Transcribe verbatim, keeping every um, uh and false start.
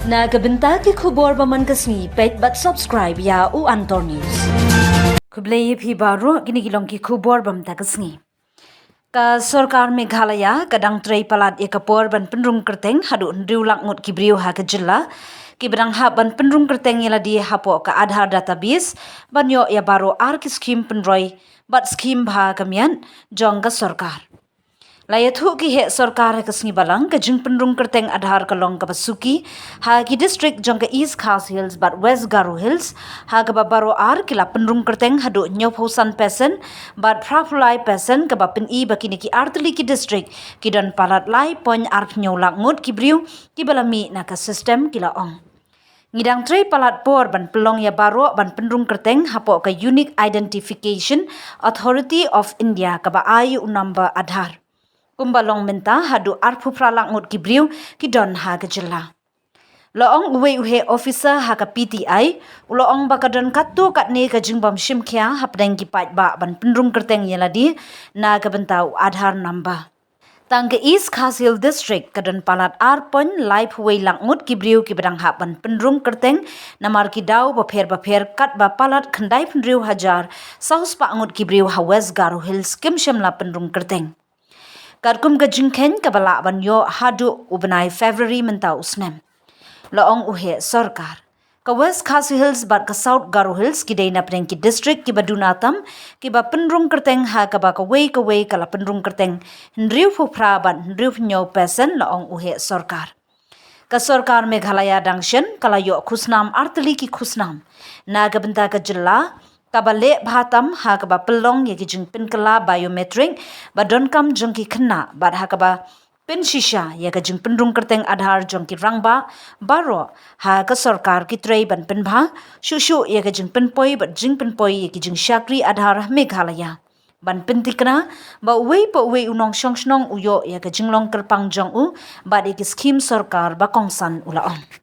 Na ka bynta ki khubor ba man ka sngi, peit bad subscribe ïa u Antor News. Khublei ïa phi baroh, kine ki long ki khubor ba mynta ka sngi. Ka sorkar Meghalaya ka dang trei palat ïa ka por ban pynrung kyrteng haduh hynriew lak ngut ki briew ha ka jylla kiba dang hap ban pynrung kyrteng ïa lade hapoh ka Aadhaar database, ban ïoh ïa baroh ar ki skhim pynroi bad skhim bha ka miat jong ka sorkar. La ïathuh ki heh sorkar ha ka sngi Balang, ka jingpynrung kyrteng Aadhaar ka long kaba suki ha ki district jong ka East Khasi Hills bad West Garo Hills, ha kaba baroh ar ki la pynrung kyrteng haduh hynñiewphew san percent bad phraphew lai percent, kaba pyni ba kine ki artylli ki district ki don palat lai point ar hynñiew lak ngut ki briew kiba la mih na ka system, ki la ong. Ngi dang trei palat por ban pynlong ïa baroh ban pynrung kyrteng hapoh ka Unique Identification Authority of India kaba ai u number Aadhaar. Kumba long mynta, haduh arphew phra lak ngut ki briew ki don ha ka jylla. La ong uwei u heh officer ha ka P T I, u la ong ba ka don katto katne ka jingbym shim khia hapdeng ki paidbah ban pynrung kyrteng ïa lade na ka bynta u Aadhaar number. Tang ka East Khasi Hills District ka don palat ar point laiphew wei lak ngut ki briew kiba dang hap ban pynrung kyrteng namar ki daw bapher bapher, katba palat khyndai phew hynriew hajar saw spah ngut ki briew ha West Garo Hills kim shym la pynrung kyrteng. Katkum ka jingkheiñ kaba lah ban ïoh haduh u bnai February mynta u snem. La ong u heh sorkar, ka West Khasi Hills bad ka South Garo Hills ki dei napdeng ki district kiba duna tam kiba pynrung kyrteng, ha kaba kawei kawei ka la pynrung kyrteng hynriewphew phra bad hynriewphew hynñiew percent, la ong u heh sorkar. Ka sorkar Meghalaya dang shen ka la ïoh khusnam artylli ki khusnam na ka bynta ka jylla, kaba leh bha tam ha kaba pynlong ïa ki jingpynkylla biometric ba donkam jong ki khynnah bad ha kaba pynshisha ïa ka jingpynrung kyrteng Aadhaar jong ki rangbah baroh. Ha ka sorkar ki trei ban pynbha shuh shuh ïa ka jingpynpoi bad jingpynpoi ïa ki jingshakri Aadhaar ha Meghalaya, ban pyntikna ba uwei pa uwei u nongshong shnong u ïoh ïa ka jinglong kyrpang jong u bad ïa ki skhim sorkar ba kongsan, u la ong.